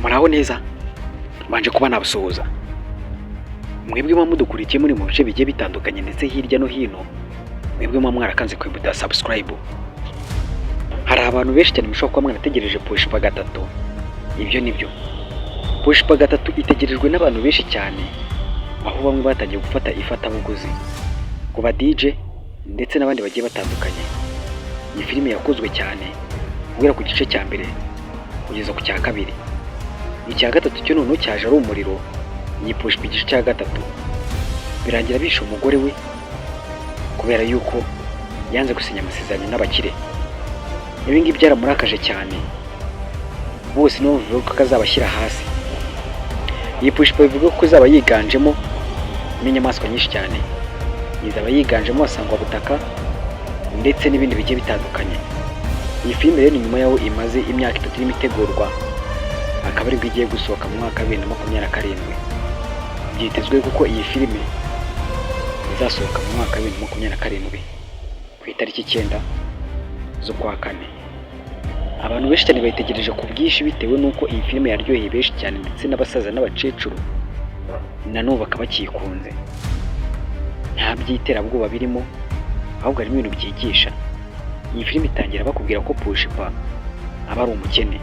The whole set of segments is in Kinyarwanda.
Muraho neza, mbanje kuba nabasuhuza mwebwe muba mudukurikiye muri mu bice bigiye bitandukanye ndetse hirya no hino, mwebwe muba mwarakanze kwibuta subscribe. Hari abantu benshi cyane mushobora kuba mwarategereje Pushpa 3. Ibyo ni byo, Pushpa 3 itegerejwe n'abantu benshi cyane, aho bamwe batangiye gufata ifatabuguzi ku ba DJ ndetse n'abandi bagiye batandukanye. Iyi filime yakozwe cyane guhera ku gice cya mbere kugeza ku cya kabiri. Icya gatatu cyo noneho cyaje ari umuriro. Iyi Pushpa igice cya gatatu birangira bishe umugore we kubera yuko yanze gusinya amasezerano n'abakire. Ibi ngibi byaramurakaje cyane, bose nibo bavuga ko azabashyira hasi. Iyi Pushpa bivuga ko izaba yiganjemo n'inyamaswa nyinshi cyane, izaba yiganjemo abasangwabutaka ndetse n'ibindi bigiye bitandukanye. Iyi filime rero, ni nyuma y'aho imaze imyaka 3 irimo itegurwa, akaba aribwo igiye gusohoka mu mwaka wa 2027. Byitezwe kuko iyi filime izasohoka mu mwaka wa 2027 ku itariki 9 z'ukwa kane. Abantu benshi cyane bayitegereje ku bwinshi bitewe n'uko iyi filime yaryoheye benshi cyane, ndetse n'abasaza n'abakecuru na n'ubu bakaba bakiyikunze. Nta by'iterabwoba birimo, ahubwo harimo ibintu byigisha. Iyi filime itangira bakubwira ko Pushpa aba ari umukene,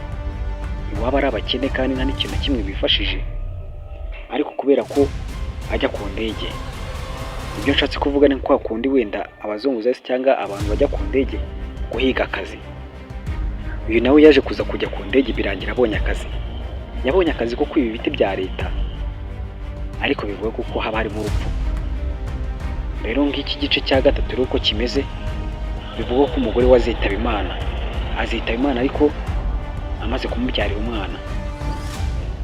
iwabo ari abakene kandi nta n'ikintu na kimwe bifashije, ariko kubera ko ajya ku ndege, ibyo nshatse kuvuga ni kwa kundi wenda abazunguzayi cyangwa abantu bajya ku ndege guhiga akazi. Uyu nawe yaje kuza kujya ku ndege, birangira abonye akazi. Yabonye akazi ko kwiba ibiti bya leta, ariko bivuga kuko haba harimo urupfu. Rero ngiki gice cya gatatu rero uko kimeze, bivugwa ko umugore we azitaba Imana, azitaba Imana ariko amaze kumubyarira umwana.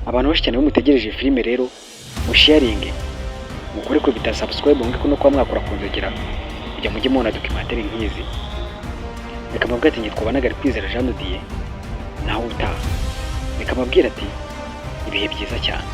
Abantu benshi cyane bamutegereje filime rero, musharinge, mukore ko bita subscribe, mwige no kuba mwakora ku nzogera kugira mujye mubona documentary nk'izi. Reka mbabwire ati: "Nitwa Banagari Kwizera Jean de Dieu." Nawe utaha, reka mbabwire ati: "Ibihe byiza cyane."